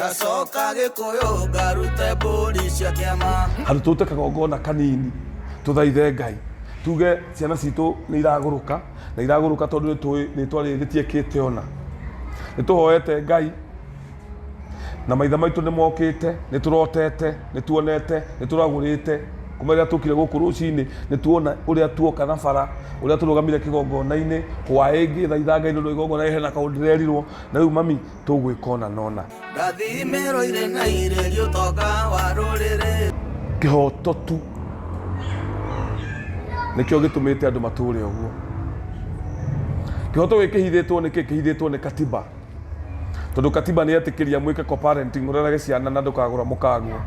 Ngacoka Gĩkũyũ ngarute mbũri cia kĩama. Handũ tũrute kagongona kanini tũthaithe Ngai tuge ciana citũ nĩ iragũrũka na iragũrũka tondũ nĩ tũĩ rĩtwa rĩrĩ rĩtiĩkĩte ona. Nĩ tũhoete Ngai na maithe maitũ nĩ mokĩte, nĩ tũrotete, nĩ tuonete, nĩ tũragũrĩte. Kuma rĩrĩa tũkire gũkũ rũcinĩ nĩ tuona ũrĩa tuoka na bara, ũrĩa tũrũgamire kĩgongona-inĩ, hwaĩ ngĩthaitha Ngai nĩ ũndũ wa igongona hena kaũndũ ndĩrerirwo na rĩu mami tũgwĩka ũna na ũna. Ngathimĩrwo irĩ na irĩri ũtonga wa rũrĩrĩ. Kĩhoto tu nĩkĩo gĩtũmĩte andũ matũre ũguo. Kĩhoto gĩkĩ kĩhithĩtwo nĩkĩ? Kĩhithĩtwo nĩ katiba, tondũ katiba nĩ yetĩkĩria mwĩke co-parenting, mũrerage ciana na ndũkagũra mũkaguo.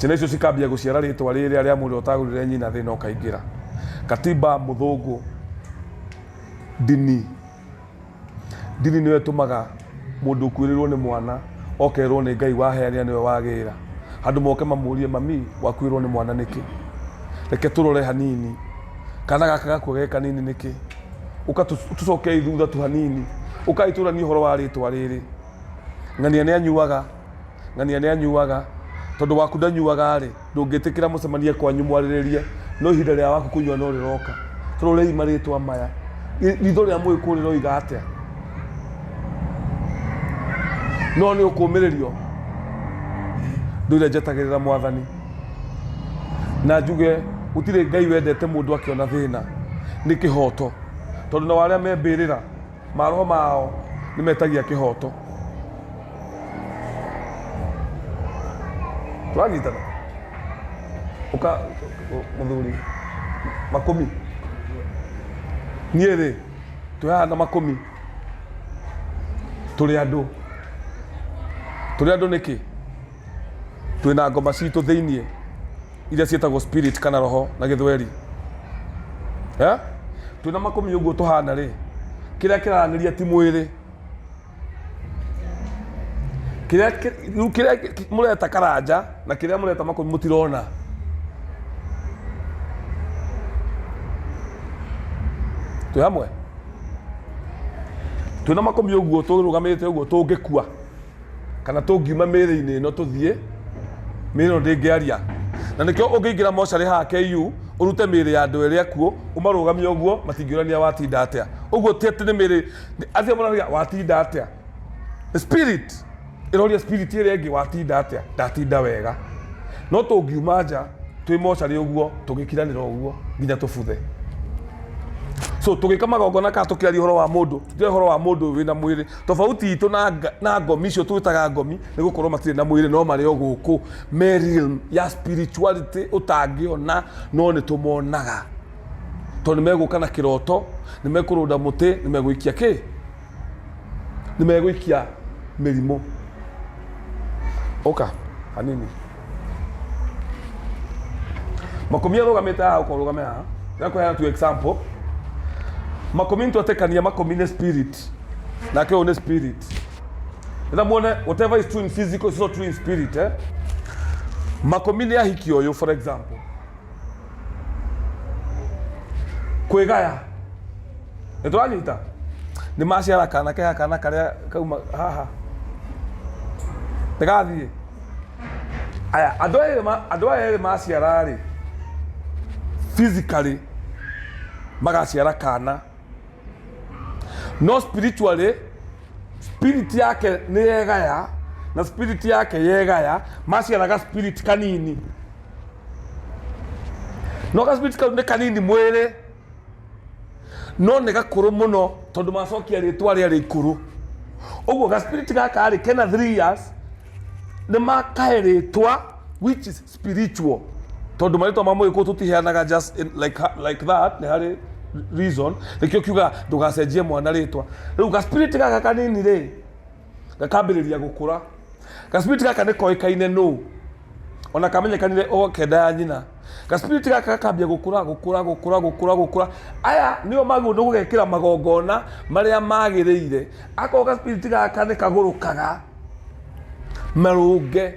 Ciana icio cikambia gũciara rĩtwa rĩrĩa rĩa mũndũ ũtagũrire nyina, thĩna ũkaingĩra. Katiba mũthũngũ ndini. Ndini nĩyo ĩtũmaga mũndũ ũkuĩrĩirwo nĩ mwana okerwo nĩ Ngai waheanire nĩwe wagĩra. Handũ moke mamũrie mami wakuĩrwo nĩ mwana nĩkĩ? Reke tũrore hanini kana gaka gakua ge kanini nĩkĩ? Ũka tũcokei thutha tu hanini. Ũkai tũranie ũhoro wa rĩtwa rĩrĩ. Ng'ania nĩ anyuaga, ng'ania nĩ anyuaga, tondũ waku ndanyuaga rĩ, ndũngĩtĩkĩra mũcemanie kwanyu mwarĩrĩrie, no ihinda rĩa waku kũnyua no rĩroka. Tũrorei marĩtwa maya. Ritho rĩa mũgĩkũyũ rĩroiga atĩa? No nĩ ũkũmĩrĩrio. Ndũire njetagĩrĩra mwathani. Na njuge gũtirĩ Ngai wendete mũndũ akĩona thĩna. Nĩ kĩhoto. Tondũ nao arĩa me mbĩrĩra, maroho mao nĩ metagia kĩhoto. Tũranyitana? Ũka mũthuri makũmi. Niĩ rĩ, twĩ haha na makũmi. Tũrĩ andũ. Tũrĩ andũ nĩkĩ? Twĩna ngoma citũ thĩiniĩ iria ciĩtagwo spirit kana roho na gĩthweri. Eh? Twĩna makũmi ũguo tũhana rĩ, kĩrĩa kĩraranĩria ti mwĩrĩ. Kĩrĩa rĩu kĩrĩa mũreta karanja na kĩrĩa mũreta makũmi mũtirona. Twĩ hamwe? Twĩna makũmi ũguo tũrũgamĩte ũguo tũngĩkua kana tũngiuma mĩĩrĩ-inĩ ĩno tũthiĩ mĩĩrĩ ĩno ndĩngĩaria. Na nĩkĩo ũngĩingĩra mocarĩ haha KU ũrute mĩĩrĩ ya andũ erĩ akuũ ũmarũgamie ũguo matingĩũrania watinda atĩa. Ũguo ti atĩ nĩ mĩĩrĩ acio moragia watinda atĩa. Spirit ĩroria spirit ĩrĩa ĩngĩ watinda atĩa, ndatinda wega. No tũngiuma nja twĩ mocarĩ ũguo tũgĩkiranĩra ũguo nginya tũbuthe. So tũgĩka magongona kana tũkĩaria ũhoro wa mũndũ, tũtiaria ũhoro wa mũndũ wĩna mwĩrĩ. Tofauti itũ na, na ngomi icio twĩtaga ngomi nĩ gũkorwo matirĩ na mwĩrĩ no marĩ o gũkũ me realm ya spirituality ũtangĩona no nĩ tũmonaga. Tondũ nĩ megũka na kĩroto, nĩ mekũrũnda mũtĩ, nĩ megũikia kĩ? Nĩ megũikia mĩrimũ. Ũka hanini. Makũmi arũgamĩte haha, ũka ũrũgame haha. Ndakũheana tu example. Makũmi nĩtwetĩkania makũmi nĩ spirit. Nake ũyũ nĩ spirit. Nĩgetha muone whatever is true in physical is not true in spirit, eh? Makũmi nĩ ahiki ũyũ for example. Kwĩgaya. Nĩ tũranyita? Nĩ maciara kana keha kana karĩa kauma haha. Nĩ gathiĩ. Aya, andũ aya erĩ andũ aya erĩ maciara rĩ, physically magaciara kana. No spiritually, spirit yake nĩ yegaya na spirit yake yegaya, maciaraga spirit kanini. No ga spirit kau nĩ kanini mwĩrĩ, no nĩ gakũrũ mũno tondũ macokia rĩtwa rĩarĩ ikũrũ. Ũguo ga spirit gaka rĩ, kena 3 years, nĩ makahe rĩtwa which is spiritual. Tondũ marĩtwa ma mũgĩkũyũ tũtiheanaga just in, like, like that, nĩ harĩ reason. Nĩkĩo kiuga ndũgacenjie mwana rĩtwa. Rĩu ga spirit gaka kanini rĩ, gakambĩrĩria gũkũra. Ga spirit gaka nĩ koĩkaine nũ, ona kamenyekanire o kenda ya nyina. Ga spirit gaka gakambia gũkũra, gũkũra, gũkũra, gũkũra, gũkũra. Aya nĩo magĩrĩirwo nĩ gũgekĩra magongona marĩa magĩrĩire. Akorwo ga spirit gaka nĩ kagũrũkaga, marũnge.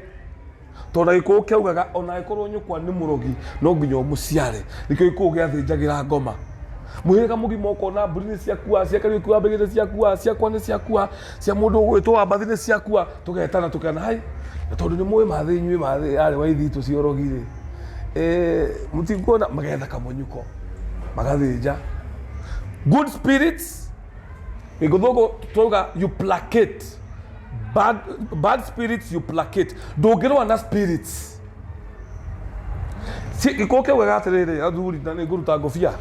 Tondũ na gĩkũyũ kĩaugaga ona angĩkorwo nyũkwa nĩ mũrogi no nginya ũmũciare. Nĩkĩo gĩkũyũ gĩathĩnjagĩra ngoma. Mũhĩrĩga mũgima ũkona mbũri nĩ ciakua, cia Kariũki wa Mbĩgĩ nĩ ciakua, ciakwa nĩ ciakua, cia mũndũ ũgwĩtwo Wambathi nĩ ciakua. Tũgetana tũkana hai, na tondũ nĩ mũĩ mathĩ inyuĩ mathĩ arĩ wa ithitũ cia ũrogi rĩ, mũtikuona magetha kamũnyuko magathĩnja. Good spirits gĩthũngũ twauga you placate bad, bad spirits you placate. Ndũngĩrũa na spirits. Gĩkũyũ kĩaugaga atĩrĩrĩ, athuri, na nĩ ngũruta ngũbia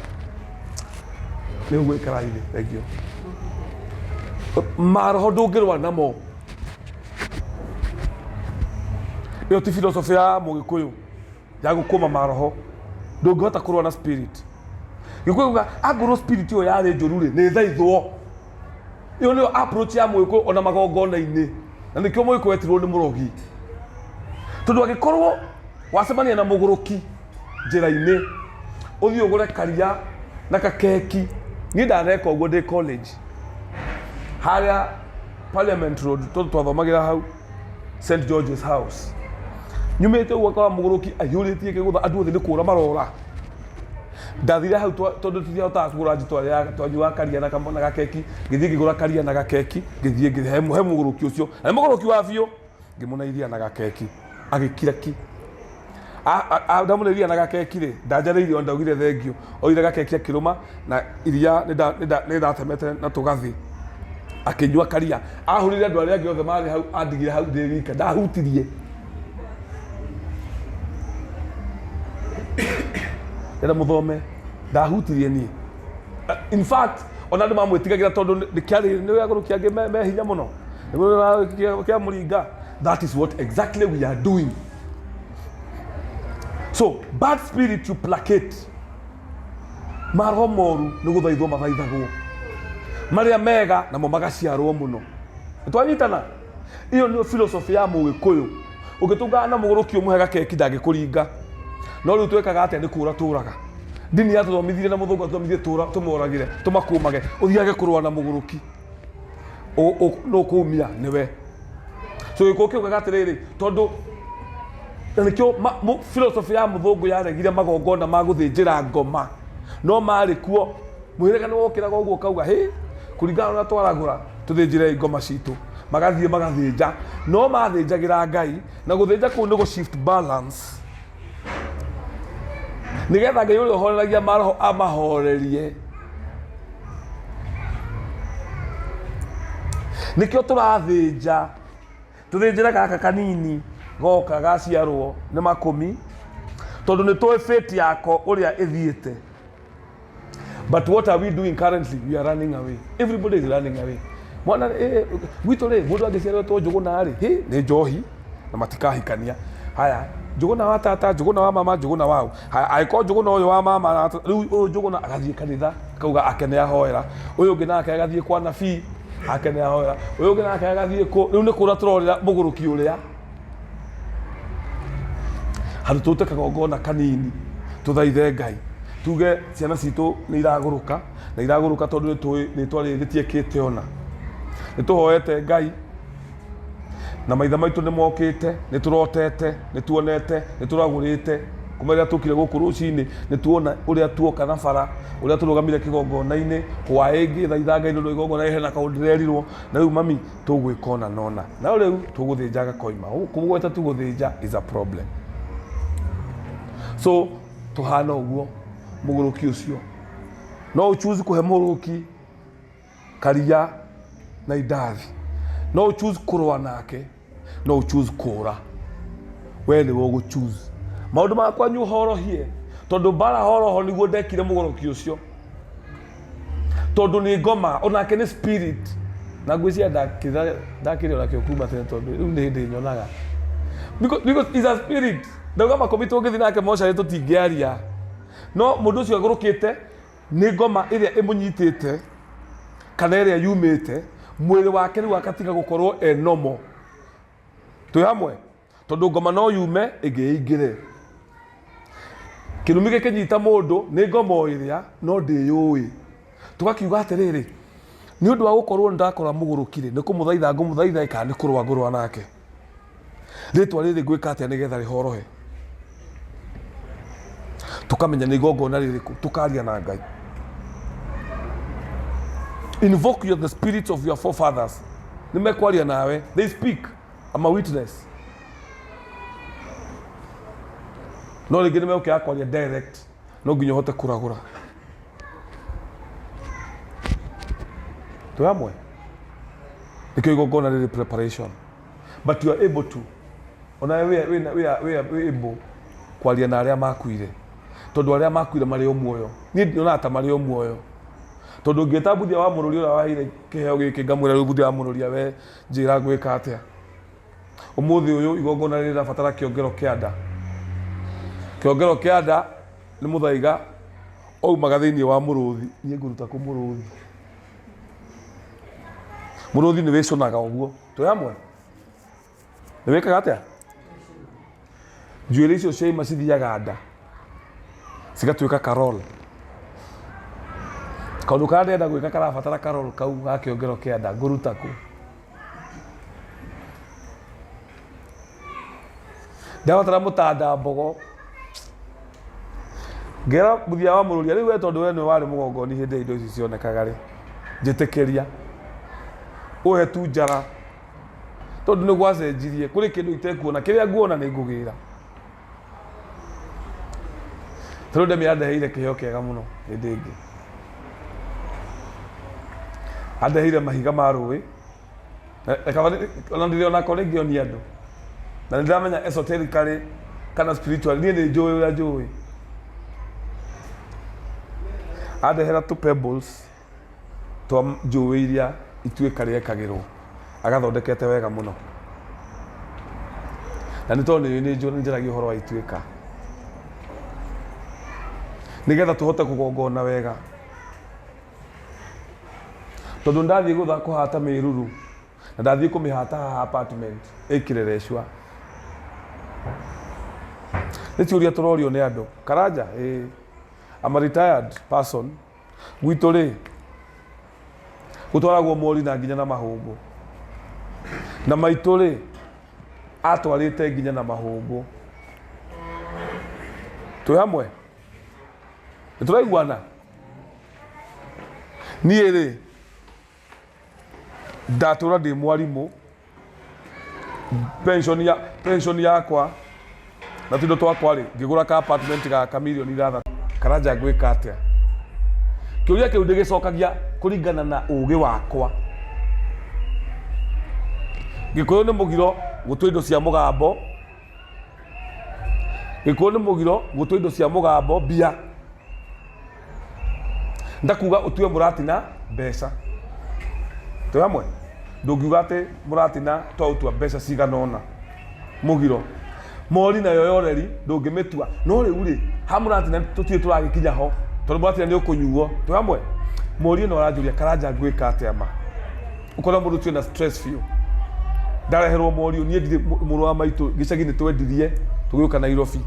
nĩ ũgwĩkara ithe thank you. Maroho ndũngĩrũa namo. Ĩyo ti philosophy ya mũgĩkũyũ ya gũkũma maroho. Ndũngĩhota kũrũa na spirit. Gĩkũyũ kuga angorwo spirit ĩyo yarĩ njũru rĩ, nĩ thaithwo. Ĩyo nĩyo approach ya mũgĩkũyũ ona magongona-inĩ, na nĩkĩo mũgĩkũyũ etirwo nĩ mũrogi, tondũ angĩkorwo wacemania na mũgũrũki njĩra-inĩ ũthiĩ ũgũre karia na kakeki. Niĩ ndaneka ũguo ndĩ college harĩa Parliament Road, tondũ twathomagĩra hau St George's House. Nyumĩte ũguo akora mũgũrũki aiyũrĩtie kĩgũtha, andũ othe nĩ kũra marora. Ndathire hau tondũ tutiahotaga kũgũra njitũ arĩa twanyuaga karia na na gakeki, ngĩthiĩ ngĩgũra karia na gakeki, ngĩthiĩ ngĩhe he mũgũrũki ũcio, na nĩ mũgũrũki wa biũ, ngĩmũne iria na gakeki, agĩkira ki. Ndamũne iria na gakeki rĩ, ndanjarĩirie ona ndaugire thengiũ, oire gakeki akĩrũma na iria nĩ ndatemete na tũgathĩ, akĩnyua karia, ahũrire andũ arĩa angĩ othe marĩ hau, andigire hau ndĩ wika, ndahutirie. Ndĩrenda mũthome, ndahutirie niĩ. In fact, ona andũ mamwĩtigagĩra tondũ nĩ kĩarĩ nĩ agũrũki angĩ me hinya mũno. Nĩguo kĩa mũringa. That is what exactly we are doing. So, bad spirit you placate. Maroho moru nĩ gũthaithwo mathaithagwo. Marĩa mega namo magaciarwo mũno. Nĩtwanyitana? Iyo nĩyo philosophy ya mũgĩkũyũ. Ũngĩtũngana na mũgũrũki ũmũhe gakeki ndangĩkũringa. No rĩu twĩkaga atĩa? Nĩ kũra tũraga. Ndini yatũthomithirie na mũthũngũ atũthomithirie tũra tũmoragĩre, tũmakũmage, ũthiage kũrũa na mũgũrũki. Nũ kũumia nĩwe. So gĩkũyũ kĩugaga atĩrĩrĩ, tondũ na nĩkĩo philosophy ya mũthũngũ yaregire magongona ma gũthĩnjĩra ngoma, no marĩ kuo. Mũhĩrĩga nĩ wokĩraga ũguo ũkauga, hĩ, kũringana na ũrĩa twaragũra, tũthĩnjĩrei ngoma citũ. Magathiĩ magathĩnja, no mathĩnjagĩra Ngai, na gũthĩnja kũu nĩ gũ shift balance, nĩgetha Ngai ũrĩa ũhoreragia maroho amahorerie. Nĩkĩo tũrathĩnja, tũthĩnjĩre gaka kanini goka gaciarwo nĩ makũmi, tondũ nĩ tũĩ fate yako ũrĩa ĩthiĩte. But what are we doing currently? We are running away. Everybody is running away. Mwana gwitũ rĩ, mũndũ angĩciarwo etwo Njũgũna rĩ, hĩ, nĩ njohi na matikahikania. Haya, Njũgũna wa tata, Njũgũna wa mama, Njũgũna wa ũ. Haya, angĩkorwo Njũgũna ũyũ wa mama na tata, rĩu ũyũ Njũgũna agathiĩ kanitha, akauga ake nĩ ahoera. Ũyũ ũngĩ nake agathiĩ kwa nabii, ake nĩ ahoera. Ũyũ ũngĩ nake agathiĩ kũ, rĩu nĩ kũra tũrorĩra mũgũrũki ũrĩa. Handũ tũrute kagongona kanini tũthaithe Ngai, tuge ciana citũ nĩ iragũrũka, na iragũrũka tondũ nĩ tũĩ rĩtwa rĩrĩ rĩtiĩkĩte ona. Nĩ tũhoete Ngai na maithe maitũ nĩ mokĩte, nĩ tũrotete, nĩ tuonete, nĩ tũragũrĩte. Kuma rĩrĩa tũkire gũkũ rũcinĩ nĩ tuona ũrĩa tuoka na bara, ũrĩa tũrũgamire kĩgongona-inĩ, hwaĩ ngĩthaitha Ngai nĩ ũndũ wa igongona hena kaũndũ ndĩrerirwo, na rĩu mami tũgwĩka ũna na ũna. No rĩu tũgũthĩnja gakoima. Kũgweta tu gũthĩnja is a problem. So tũhana ũguo mũgũrũki ũcio. No ũ choose kũhe mũgũrũki karia na indathi. No ũ choose kũrũa nake, no ũ choose kũra. We nĩwe ũgũ choose. Maũndũ ma kwanyu horohie, tondũ mbara horoho nĩguo ndekire mũgũrũki ũcio. Tondũ nĩ ngoma, onake nĩ spirit. Na ngwĩciria ndakĩrĩ onakĩo kuma tene, tondũ rĩu nĩ hĩndĩ nyonaga. Because is a spirit. Ndauga makũmi tũngĩthiĩ nake mocarĩ tũtingĩaria. No mũndũ ũcio agũrũkĩte nĩ ngoma ĩrĩa ĩmũnyitĩte kana ĩrĩa yumĩte mwĩrĩ wake rĩu akatiga gũkorwo e normal. Twĩ hamwe? Tondũ ngoma no yume ĩngĩ ĩingĩre. Kĩrumi gĩkĩnyita mũndũ nĩ ngoma o ĩrĩa no ndĩyũĩ. Tũgakiuga atĩrĩrĩ, nĩ ũndũ wa gũkorwo nĩ ndakora mũgũrũki rĩ, nĩ kũmũthaitha ngũmũthaitha kana nĩ kũrũa ngũrũa nake. Rĩtwa rĩrĩ ngwĩka atĩa nĩgetha rĩhorohe? Tũkamenya nĩ igongona rĩrĩkũ, tũkaria na Ngai. Invoke your, the spirits of your forefathers. Nĩ mekwaria nawe. They speak. I'm a witness. No rĩngĩ nĩ megũkĩaga kwaria direct. No nginya ũhote kũragũra. Twĩ hamwe? Nĩkĩo igongona rĩrĩ preparation. But you are able to onawe wĩ wĩ wĩ wĩ wĩ able kwaria na arĩa makuire tondũ arĩa makuire marĩ o muoyo niĩ nyonaga ta marĩ o muoyo tondũ ngĩta mbuthia wa mũrũri ũrĩa waheire kĩheo gĩkĩ ngamwĩra rĩu mbuthia wa mũrũri we njĩra ngwĩka atĩa ũmũthĩ ũyũ igongona rĩrabatara kĩongero kĩa nda kĩongero kĩa nda nĩ mũthaiga aumaga thĩinĩ wa mũrũthi niĩ ngũruta kũ mũrũthi mũrũthi nĩ wĩcũnaga ũguo twĩ hamwe nĩ wĩkaga atĩa njuĩrĩ icio ciaima cithiaga nda cigatuĩka karol kaũndũ karĩa ndĩrenda gwĩka karabatara karol kau ga kĩongero kĩa nda ngũruta kũ ndabatara mũtanda mbogo ngera mũthia wa mũrũria rĩu we tondũ we nĩwe warĩ mũgongoni hĩndĩ ĩrĩa indo ici cionekaga rĩ njĩtĩkĩria ũhe tu njara tondũ nĩ gwacenjirie kũrĩ kĩndũ itekuona kĩrĩa nguona nĩ ngũgĩra tondũ ndemi andeheire kĩheo kĩega mũno hĩndĩ ĩngĩ andeheire mahiga ma rũĩ ona ndĩrĩ onako rĩngĩ onia andũ na nĩ ndĩramenya esoterically kana spiritually niĩ nĩ njũĩ ũrĩa njũĩ andehera tũ pebbles twa njũĩ iria ituĩka rĩekagĩrwo agathondekete wega mũno na nĩ tondũ nĩ njũĩ nĩ njaragia ũhoro wa ituĩka nĩgetha tũhote kũgongona wega tondũ ndathiĩ gũtha kũhata mĩruru na ndathiĩ kũmĩhata haha apartment ĩkĩrerecua nĩ ciũria tũrorio nĩ andũ karanja ĩĩ I'm a retired person gwitũ rĩ gũtwaragwo mori na nginya na mahũngũ na maitũ rĩ atwarĩte nginya na mahũngũ twĩ hamwe nĩ tũraiguana niĩ rĩ ndatũra ndĩ mwarimũ pension ya pension yakwa na tuindo twakwa rĩ ngĩgũra ka apartment gaka mirioni ithathatũ karanja ngwĩka atĩa kĩũria kĩu ndĩgĩcokagia kũringana na ũgĩ wakwa gĩkũyũ nĩ mũgiro gũtua indo cia mũgambo gĩkũyũ nĩ mũgiro gũtua indo cia mũgambo mbia ndakuga ũtue mũratina mbeca twĩ hamwe ndũngiuga atĩ mũratina twaũtua mbeca cigana ũna mũgiro mori nayo yoreri ndũngĩmĩtua no rĩu rĩ ha mũratina tũtirĩ tũragĩkinya ho tondũ mũratina nĩ ũkũnyuo twĩ hamwe mori ĩno aranjũria karanja ngwĩka atĩa ma ũkona mũndũ ũcio na stress biũ ndareherwo mori ũyũ, niĩ ndirĩ mũrũ wa maitũ gĩcagi nĩ twendirie tũgĩũka Nairobi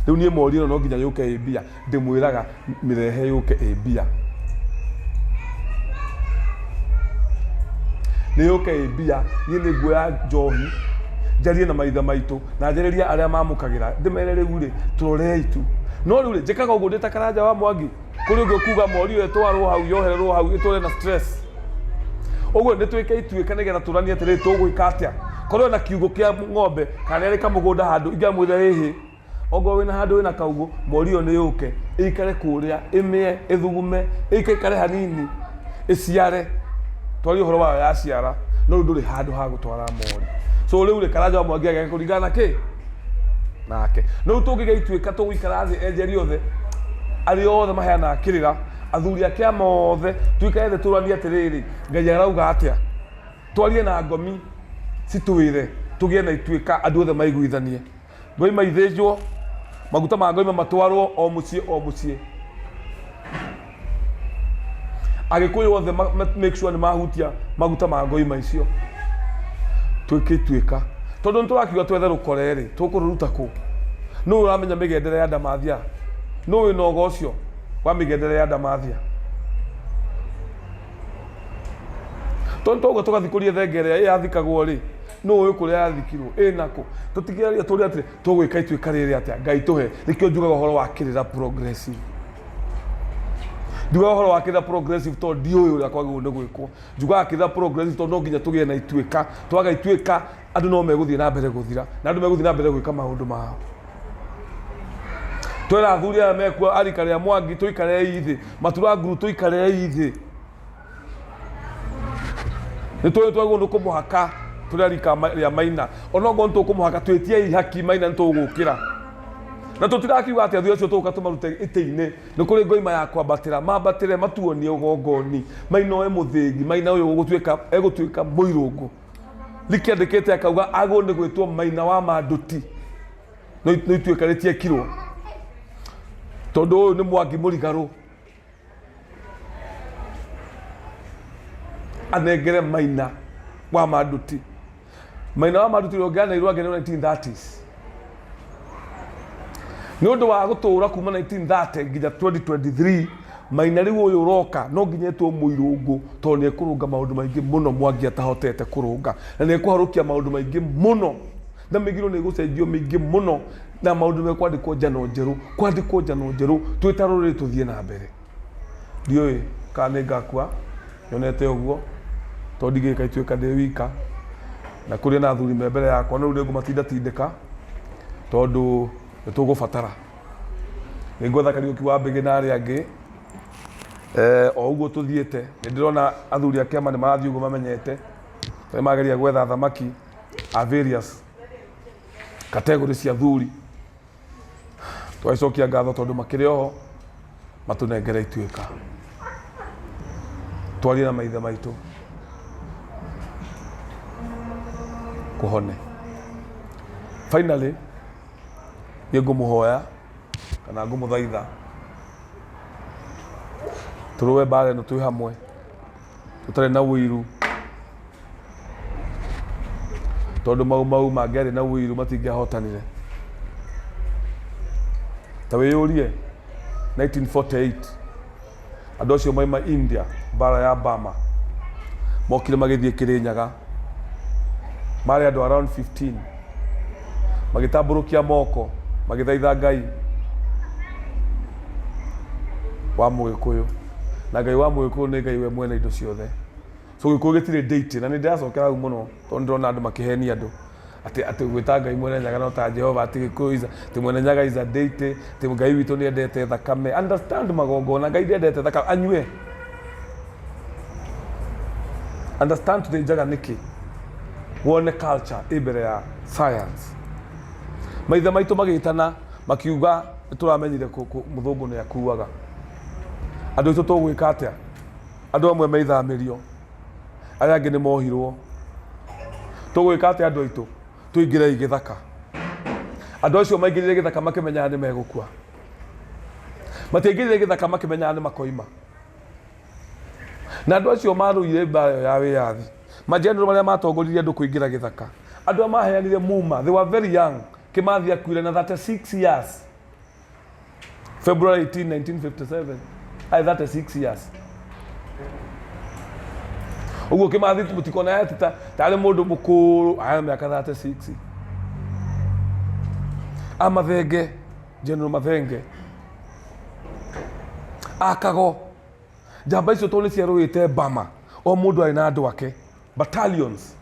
rĩu niĩ mori ĩno no nginya yũke ĩ mbia ndĩmwĩraga mĩrehe yũke ĩ mbia nĩ yũke ĩ mbia niĩ nĩ nguoya njohi njarie na maithe maitũ na njarĩrie arĩa mamũkagĩra ndĩmere rĩu rĩ tũrorei tu no rĩu rĩ njĩkaga ũguo ndĩ ta karanja wa mwangi kũrĩ ũngĩ ũkuga mori ĩyo ĩtwarwo hau yohererwo hau ĩtũre na stress ũguo nĩ twĩke ituĩka nĩgetha tũranie atĩrĩrĩ tũgwĩka atĩa korwo na kiugũ kĩa ng'ombe kana nĩ arĩ kamũgũnda handũ ingĩamwĩra ĩhĩ ongorwo wĩna handũ wĩna kaugũ mori ĩyo nĩ yũke ĩikare kũrĩa ĩmĩe ĩthugume ĩikaikare hanini ĩciare twarie ũhoro wayo yaciara no rĩu ndũrĩ handũ ha gũtwara mori so rĩu rĩ karanja wa mwangi ageke kũringana na kĩ nake no rĩu tũngĩgĩa ituĩka tũgũikara thĩ enjeri othe arĩa othe maheanaga kĩrĩra athuri a kĩama othe tuikare thĩ tũranie atĩrĩrĩ ngai arauga atĩa twarie na ngomi citwĩre tũgĩe na ituĩka andũ othe maiguithanie ngoima ithĩnjwo maguta ma ngoima matwarwo o mũciĩ o mũciĩ agĩkũyũ othe make sure nĩ mahutia maguta ma ngoima icio twĩke ituĩka tondũ nĩ tũrakiuga twethe rũkore rĩ tũkũrũruta kũ nũ ũramenya mĩgendere ya ndamathia nũ wĩna ũgo ũcio wa mĩgendere ya ndamathia tondũ toguo tũgathikũria thenge ĩrĩa yathikagwo rĩ nũ ũĩ kũrĩa yathikirwo ĩ nakũ tũtikĩaria tũrĩa atĩrĩ tũgwĩka ituĩka rĩrĩ atĩa ngai tũhe nĩkĩo njugaga ũhoro wa kĩrĩra progressive Ndiugaga ũhoro wa kĩrĩa progressive tondũ ndiũĩ ũrĩa kwagĩrĩirwo nĩ gwĩkwo. Njugaga kĩrĩa progressive tondũ no nginya tũgĩe na ituĩka. Twaga ituĩka, andũ no megũthiĩ na mbere gũthira, na andũ megũthiĩ na mbere gwĩka maũndũ mao. Twera athuri aya mekuo a rika rĩa Mwangi tũikarei thĩ, Matura Nguru tũikarei thĩ. Nĩ tũĩ twagĩrĩirwo nĩ kũmũhaka tũrĩ a rika rĩa Maina, onokorwo nĩ tũkũmũhaka twĩtiei haki Maina nĩ tũgũkĩra. Na tũtirakiuga atĩ athuri acio tũgũka tũmarute itĩ-inĩ, nĩ kũrĩ ngoima ya kwambatĩra, mambatĩre matuonie ũgongoni, Maina oe mũthĩgi, Maina ũyũ ũgũtuĩka egũtuĩka mũirũngũ. Rikĩandĩkĩte akauga agwo nĩ gwĩtwo Maina wa Manduti. No ituĩka rĩtiekirwo tondũ ũyũ nĩ Mwangi Mũrigarũ. Anengere Maina wa Manduti. Maina wa Manduti ũrĩa ũngĩaneirwo angeneirwo 1930s nĩ ũndũ wa gũtũra kuma 1930 nginya 2023. Maina rĩu ũyũ ũroka no nginya etwo mũirũngũ tondũ nĩ ekũrũnga maũndũ maingĩ mũno Mwangi atahotete kũrũnga, na nĩ ekũharũkia maũndũ maingĩ mũno, na mĩgiro nĩ ĩgũcenjio mĩingĩ mũno, na maũndũ mekwandĩkwo njano njerũ, kwandĩkwo njano njerũ twĩ ta rũrĩrĩ tũthiĩ na mbere. Ndiũĩ kana nĩ ngakua nyonete ũguo tondũ ndingĩka ituĩka ndĩ wika, na kũrĩ na athuri me mbere yakwa, no rĩu nĩ ngũmatindatindĩka tondũ nĩ tũgũbatara. Nĩ ngwetha Kariũki wa Mbĩgĩ na arĩa angĩ o ũguo tũthiĩte. Nĩ ndĩrona athuri a kĩama nĩ marathiĩ ũguo mamenyete, nĩ mageria gwetha thamaki a various category cia athuri. Tũgacokia ngatho tondũ makĩrĩ oho matũnengere ituĩka. Twarie na maithe maitũ kũhone. Finally, niĩ ngũmũhoya kana ngũmũthaitha tũrũe mbara ĩno twĩ hamwe tũtarĩ na ũiru, tondũ Mau Mau mangĩarĩ na ũiru matingĩahotanire. Ta wĩyũrie 1948 andũ acio maima India mbara ya Burma mokire magĩthiĩ Kĩrĩnyaga, marĩ andũ around 15, magĩtambũrũkia moko magĩthaitha Ngai wa Mũgĩkũyũ, na Ngai wa Mũgĩkũyũ nĩ Ngai we mwene indo ciothe. So Gĩkũyũ gĩtirĩ deity, na nĩ ndĩracokera hau mũno tondũ nĩ ndĩrona andũ makĩhenia andũ atĩ atĩ gwĩta Ngai Mwene Nyaga no ta Jehova, atĩ Gĩkũyũ is a, atĩ Mwene Nyaga is a deity, atĩ Ngai witũ nĩ endete thakame. Understand magongona, Ngai ndendete thakame, anyue. Understand tũthĩnjaga nĩkĩ? Wone culture ĩ mbere ya science. Maithe maitũ magĩtana makiuga nĩ tũramenyire mũthũngũ nĩ akuaga. Andũ aitũ tũgwĩka atĩa? Andũ amwe me ithamĩrio, arĩa angĩ nĩ mohirwo. Tũgwĩka atĩa andũ aitũ? Tũingĩrei gĩthaka. Andũ acio maingĩrire gĩthaka makĩmenyaga nĩ megũkua. Matiaingĩrire gĩthaka makĩmenyaga nĩ makoima. Na andũ acio marũire mbara ĩyo ya wĩyathi, mageneral marĩa matongoririe andũ kũingĩra gĩthaka, andũ arĩa maheanire muma, they were very young. Kĩmathi akuire na 36 years. February 18, 1957. Arĩ 36 years. Ũguo Kĩmathi mũtikona atĩ tarĩ mũndũ mũkũrũ, arĩ na mĩaka 36. A Mathenge, General Mathenge. A Kago. Njamba icio tondũ nĩ ciarũĩte Bama, o mũndũ arĩ na andũ ake, battalions.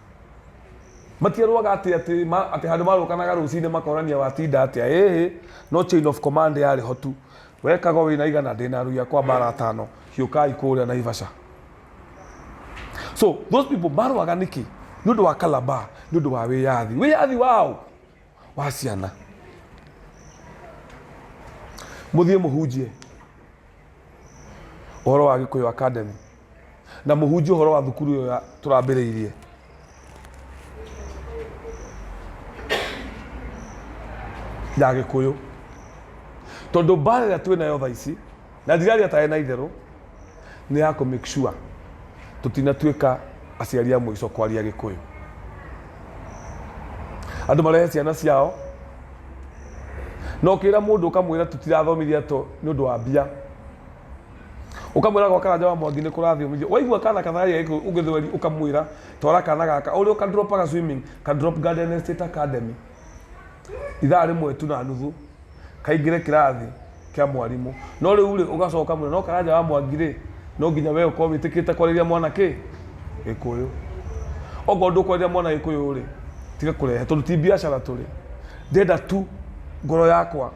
Matiarũaga atĩ atĩ atĩ handũ marũkanaga rũcinĩ makorania watinda atĩa, ĩhĩ, no chain of command yarĩ ho tu. We Kago wĩna igana, ndĩna arũi akwa mbara atano, hiũkai kũrĩa Naivasha. So those people marũaga nĩkĩ? Nĩ ũndũ wa Calabar, nĩ ũndũ wa wĩyathi. Wĩyathi wao wa ciana. Mũthiĩ mũhunjie ũhoro wa Gĩkũyũ Academy na mũhunjie ũhoro wa thukuru ĩyo tũrambĩrĩirie. Ya Gĩkũyũ. Tondũ mbara ĩrĩa twĩnayo thaa ici, na ndiraria tarĩ na itherũ, nĩ ya kũ make sure tũtinatuĩka aciari a mũico kwaria Gĩkũyũ. Andũ marehe ciana ciao, na ũkĩra mũndũ ũkamwĩra tũtirathomithia to nĩ ũndũ wa mbia. Ũkamwĩra gwa Karanja wa Mwangi nĩ kũrathomithio. Waigua kana katharia Gĩkũyũ gĩthweri ũkamwĩra twara kana gaka, ũrĩa ũkadropaga swimming, ka drop Garden Estate Academy. Ithaa rĩmwe tu na nuthu, kaingĩre kĩrathi. Kĩa mwarimũ. No rĩu rĩ, ũgacoka mwĩra, no Karanja wa Mwangi rĩ, no nginya we ũkorwo wĩtĩkĩrĩte kwarĩria mwana kĩ? Gĩkũyũ. Okorwo ndũkwarĩria mwana Gĩkũyũ rĩ, tiga kũrehe tondũ ti biacara tũrĩ. Ndĩrenda tu ngoro yakwa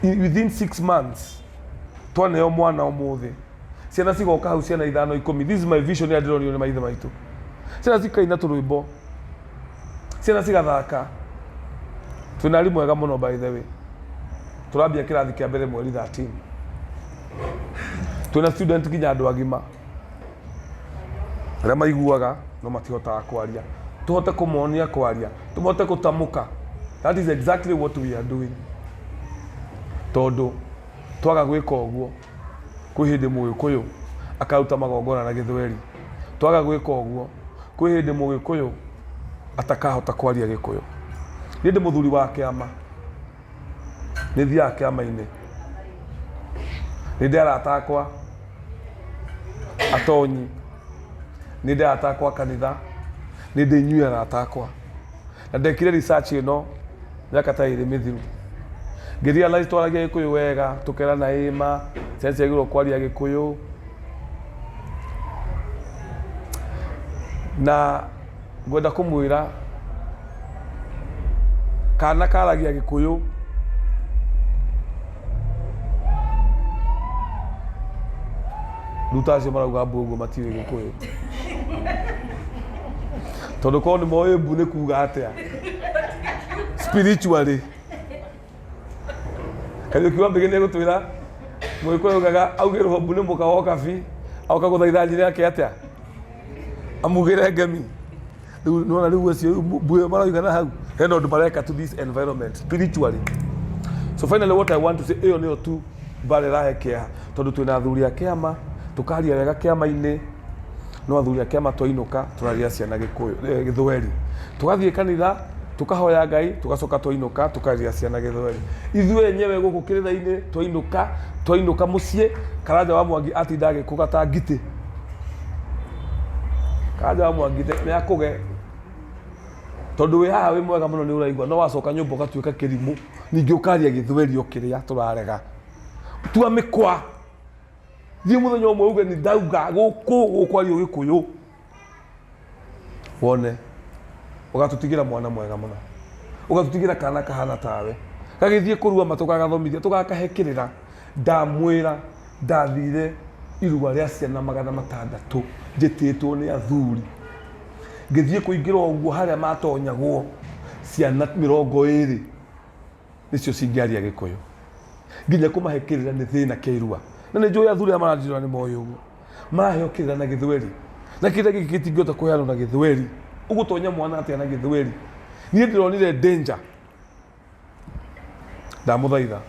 within 6 months twaneo mwana ũmũthĩ, ciana cigoka hau, ciana ithano, 10. This is my vision ĩrĩa ndĩronio nĩ maithe maitũ. Ciana cikaina tũrwĩmbo, ciana cigathaka. Twĩna arimũ ega mũno. By the way, tũrambia kĩrathi kĩa mbere mweri 13. Twĩna student nginya andũ agima arĩa maiguaga no matihotaga kwaria. Tũhote kũmonia kwaria, tũhote gũtamũka. That is exactly what we are doing, tondũ twaga gwĩka ũguo, kwĩ hĩndĩ Mũgĩkũyũ akaruta magongona na Gĩthweri. Twaga gwĩka ũguo, kwĩ hĩndĩ Mũgĩkũyũ atakahota kwaria Gĩkũyũ. Niĩ ndĩ mũthuri wa kĩama, nĩ thiaga kĩama-inĩ, nĩ ndĩ arata akwa atonyi, nĩ ndĩ arata akwa kanitha, nĩ ndĩ inyuĩ arata akwa. Na ndekire research ĩno mĩaka ta 2 mĩthiru, ngĩ realize twaragia Gĩkũyũ wega, tũkerana ĩma ciana ciagĩrĩirwo kwaria Gĩkũyũ. Na ngwenda kũmwĩra, kana karagia Gĩkũyũ rĩu ta acio marauga mbu ũguo matiũĩ Gĩkũyũ, tondũ korwo nĩ moĩ mbu nĩ kuga atĩa spiritually. Kariũki wa Mbĩgĩ nĩ egũtwĩra Mũgĩkũyũ augaga augĩrwo mbu nĩ mũka wa Ũkabi, oka gũthaitha nyina yake atĩa amugĩre ngemi. Rĩu nĩwona, rĩu acio rĩu mbu ĩyo maroiga na hau hena ũndũ mareka to this environment spiritually. So finally, what I want to say, ĩyo nĩyo tu mbara ĩrahe kĩeha, tondũ twĩna athuri a kĩama, tũkaria wega kĩama-inĩ, no athuri a kĩama twainũka tũraria ciana Gĩkũyũ, Gĩthweri. Tũgathiĩ kanitha, tũkahoya Ngai, tũgacoka twainũka tũkaria ciana Gĩthweri. Ithuĩ enyewe gũkũ kĩrĩra-inĩ twainũka mũciĩ, Karanja wa Mwangi atinda agĩkũga ta ngitĩ. Karanja wa Mwangi nĩ akũge, tondũ wĩ haha wĩ mwega mũno, nĩ ũraigua, no wacoka nyũmba ũgatuĩka kĩrimũ. Ningĩ ũkaria Gĩthweri o kĩrĩa tũrarega. Tua mĩkwa, thiĩ mũthenya ũmwe uge nĩ ndauga gũkũ gũkwario Gĩkũyũ, wone ũgatũtigĩra mwana mwega mũno, ũgatũtigĩra kana kahana tawe gagĩthiĩ kũrua ma tũgagathomithia, tũgakahe kĩrĩra. Ndamwĩra, ndathire irua rĩa ciana 600 njĩtĩtwo nĩ athuri. Ngĩthiĩ kũingĩra ũguo harĩa matonyagwo, ciana 20 nĩcio cingĩaria Gĩkũyũ. Nginya kũmahe kĩrĩra nĩ thĩna kĩa irua, na nĩ njũĩ athuri arĩa maranjĩra nĩ moĩ ũguo. Maraheo kĩrĩra na Gĩthweri, na kĩrĩra gĩkĩ gĩtingĩhota kũheanwo na Gĩthweri. Ũgũtonya mwana atĩa na Gĩthweri? Niĩ ndĩronire danger. Ndamũthaitha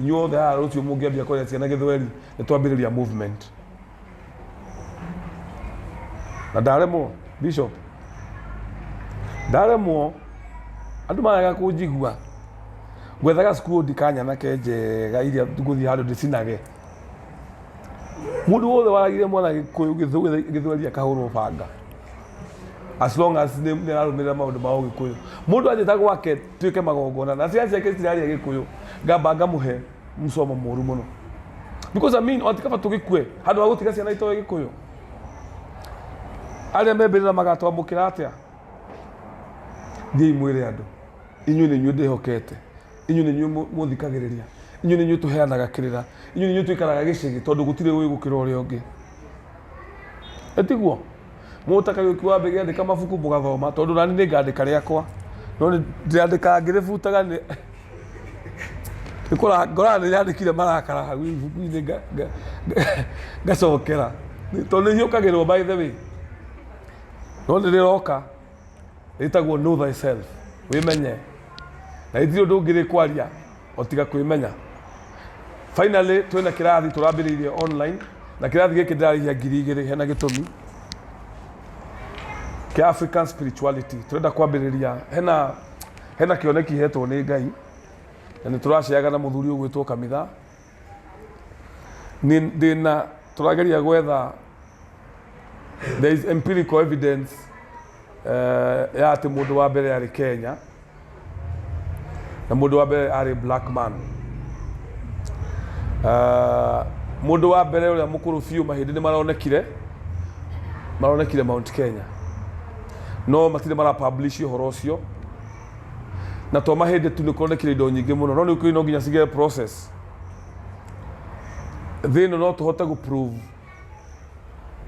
inyuothe haha, rũciũ mũngĩambia kwaria ciana Gĩthweri, nĩ twambĩrĩria movement. Na ndaremwo, bishop, ndaremwo, andũ marega kũnjigua, ngwethaga cukuru kanyanake njega iria ngũthiĩ handũ ndĩcinage. Mũndũ wothe waragire mwana Gĩkũyũ Gĩthweri akahũrwo banga, as long as nĩ ararũmĩrĩra maũndũ ma Ũgĩkũyũ. Mũndũ anjĩta gwake tuĩke magongona na ciana ciake citiraria Gĩkũyũ, ngamba ngamũhe msomo mũru mũno, because I mean, otikaba tũgĩkue handũ ha gũtiga ciana itoĩ Gĩkũyũ. Arĩa membĩrĩra magatwamũkĩra atĩa? Thiĩi mwĩre andũ. Inyuĩ nĩ inyuĩ ndĩhokete, inyuĩ nĩ inyuĩ mũthikagĩrĩria, inyuĩ nĩ inyuĩ tũheanaga kĩrĩra, inyuĩ nĩ inyuĩ tũikaraga gĩcagi, tondũ gũtirĩ ũĩ gũkĩra ũrĩa ũngĩ. Ĩtiguo mũta Kariũki wa Mbĩgĩ andĩka mabuku mũgathoma, tondũ nani nĩ ngandĩka rĩakwa, no nĩ ndĩrandĩkaga ngĩrĩbutaga nĩ ngoraga nĩ yandĩkire marakara hau ibuku-inĩ, ngacokera, tondũ nĩ hiũkagĩrwo. By the way, no nĩ rĩroka rĩtagwo Know Thyself, wĩmenye, na gũtirĩ ũndũ ũngĩ rĩkwaria o tiga kwĩmenya. Finally, twĩna kĩrathi tũrambĩrĩirie online, na kĩrathi gĩkĩ ndĩrarĩhia 2000. Hena gĩtũmi kĩa African spirituality tũrenda kwambĩrĩria. Hena kĩoneki hetwo nĩ Ngai, na nĩ tũraceaga na mũthuri ũgwĩtwo Kamitha. Nĩ ndĩna tũrageria gwetha, there is empirical evidence ya atĩ mũndũ wa mbere arĩ Kenya, na mũndũ wa mbere arĩ black man. Mũndũ wa mbere ũrĩa mũkũrũ biũ mahĩndĩ nĩ maronekire, maronekire Mount Kenya, no matirĩ mara publish ũhoro ũcio. Na to mahĩndĩ tu, nĩ kũronekire indo nyingĩ mũno, no nĩ ũkĩũĩ no nginya cigere process. Thĩ ĩno no tũhote gũ prove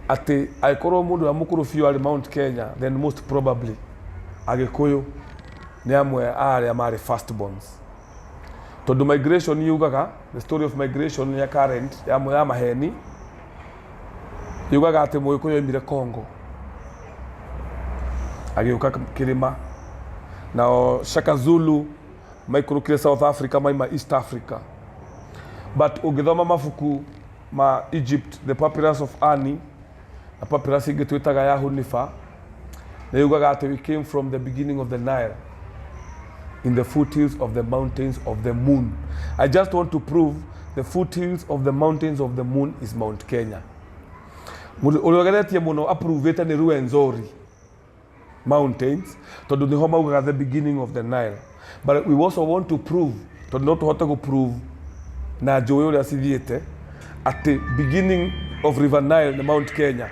atĩ angĩkorwo mũndũ ũrĩa mũkũrũ biũ arĩ Mount Kenya, then most probably Agĩkũyũ nĩ amwe a arĩa marĩ first borns, tondũ migration yugaga, the story of migration ya current ya maheni yugaga atĩ Mũgĩkũyũ oimire Congo agĩũka kĩrĩma, nao Shaka Zulu maikũrũkire South Africa maima East Africa. But ũngĩthoma mabuku ma Egypt, the Papyrus of Ani na papyrus ĩngĩ twĩtaga ya Hunifa, nĩ yugaga atĩ we came from the beginning of the Nile in the foothills of the mountains of the moon. I just want to prove the foothills of the mountains of the moon is Mount Kenya. Mũndũ ũrĩa ũgeretie mũno approve nĩ Ruwenzori Mountains, tondũ nĩho maugaga the beginning of the Nile. But we also want to prove, tondũ no tũhote gũ prove na njũĩ ũrĩa cithiĩte, atĩ beginning of River Nile nĩ Mount Kenya,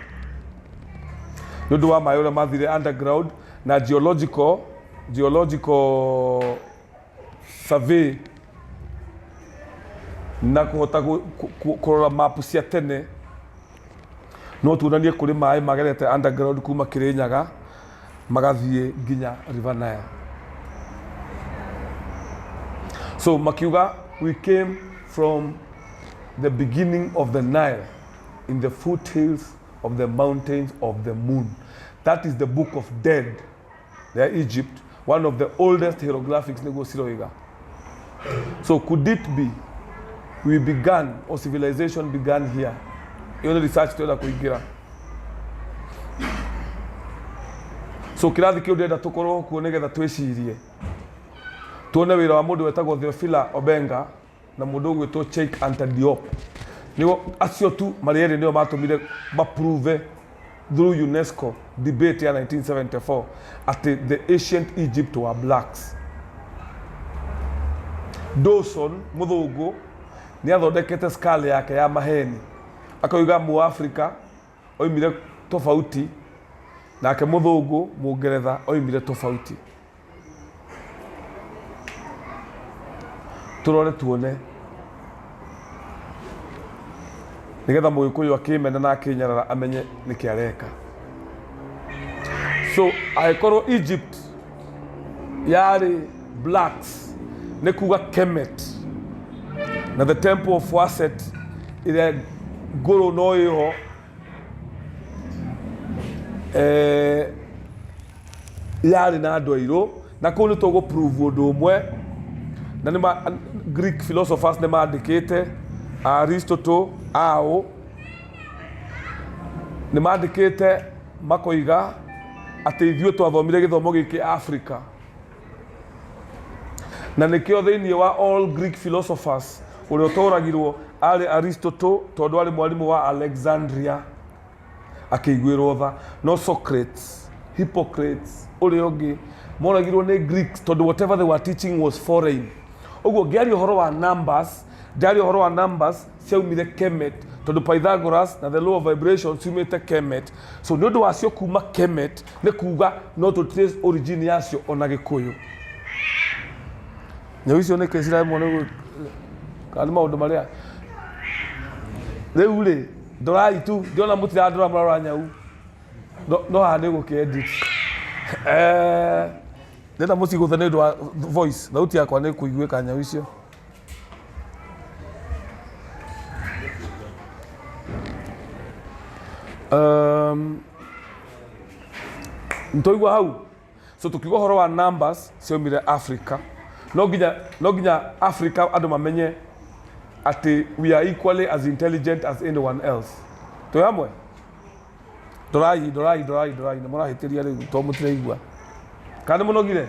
nĩ ũndũ wa maĩ ũrĩa mathire underground na geological survey na kũhota kũrora map cia tene, no tuonanie kũrĩ maĩ magerete underground kuma Kĩrĩnyaga magathiĩ nginya River Nile. So makiuga we came from the beginning of the Nile in the foothills of the mountains of the moon. That is the Book of Dead ya Egypt, one of the oldest hieroglyphics, nĩguo ciroiga. So could it be we began, or civilization began here? Ĩyo nĩ research twenda kũingĩra. So kĩrathi kĩu ndĩrenda tũkorwo kuo nĩgetha twĩcirie, tuone wĩra wa mũndũ wetagwo Theophila Obenga na mũndũ ũgwĩtwo Cheikh Anta Diop. Nĩo acio tu marĩ erĩ nĩo matũmire maprove through UNESCO debate ya 1974 atĩ the ancient Egypt were blacks. Dawson mũthũngũ nĩ athondekete skull yake ya maheni, akoiga Mũafrika oimire tofauti, nake mũthũngũ Mũngeretha oimire tofauti. Tũrore tuone nĩgetha Mũgĩkũyũ akĩmena na akĩnyarara amenye nĩkĩ areka. So angĩkorwo Egypt yarĩ blacks, nĩ kuga Kemet na the Temple of Waset ĩrĩa ngũrũ no ĩho yarĩ na andũ airũ, na kũu nĩ tũgũ prove ũndũ ũmwe, na nĩ Greek philosophers nĩ mandĩkĩte, Aristotle ao nĩ mandĩkĩte makoiga atĩ ithuĩ twathomire gĩthomo gĩkĩ Africa, na nĩkĩo thĩinĩ wa all Greek philosophers ũrĩa ũtũragirwo arĩ Aristotle, tondũ arĩ mwarimũ wa Alexandria, akĩiguĩrwo tha. No Socrates, Hippocrates, ũrĩa ũngĩ moragirwo nĩ Greeks, tondũ whatever they were teaching was foreign. Ũguo ngĩaria ũhoro wa numbers, ndaria ũhoro wa numbers ciaumire Kemet, tondũ Pythagoras na the law of vibration ciumĩte Kemet. So nĩ ũndũ wacio kuma Kemet, nĩ kuga no tũ trace origin yacio ona Gĩkũyũ. Nyau icio nĩ kĩ ciraremwo nĩ kana nĩ maũndũ marĩa rĩu rĩ? Ndorai tu, ndiona mũtirandora, mũrarora nyau. No haha nĩ gũkĩ edit. Ndĩrenda mũcigũthe nĩ ũndũ wa voice, thauti yakwa nĩ kũiguĩka nyau icio. Nĩtwaigua hau. So tukiuga ũhoro wa numbers ciaumire Africa, no nginya Africa andũ mamenye atĩ we are equally as intelligent as anyone else. Twĩ hamwe? Ndorai, ndorai, ndorai, ndorai, nĩ mũrahĩtĩria rĩu to mũtiraigua kana nĩ mũnogire.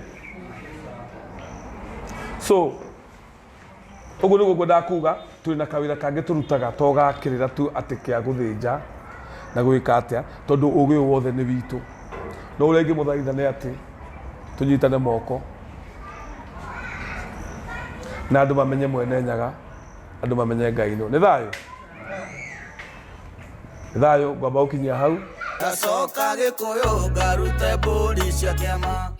So ũguo nĩguo ngwendaga kuga, twĩ na kawĩra kangĩ tũrutaga to gakĩrĩra tu atĩ kĩa gũthĩnja na gwĩka atĩa, tondũ ũgĩ ũyũ wothe nĩ witũ. No ũrĩa ingĩmũthaitha nĩ atĩ tũnyitane moko na andũ mamenye Mwene Nyaga. Andũ mamenye Ngai nũ. Nĩ thayũ, nĩ thayũ. Ngwamba gũkinyia hau. Ngacoka Gĩkũyũ ngarute mbũri cia kĩama.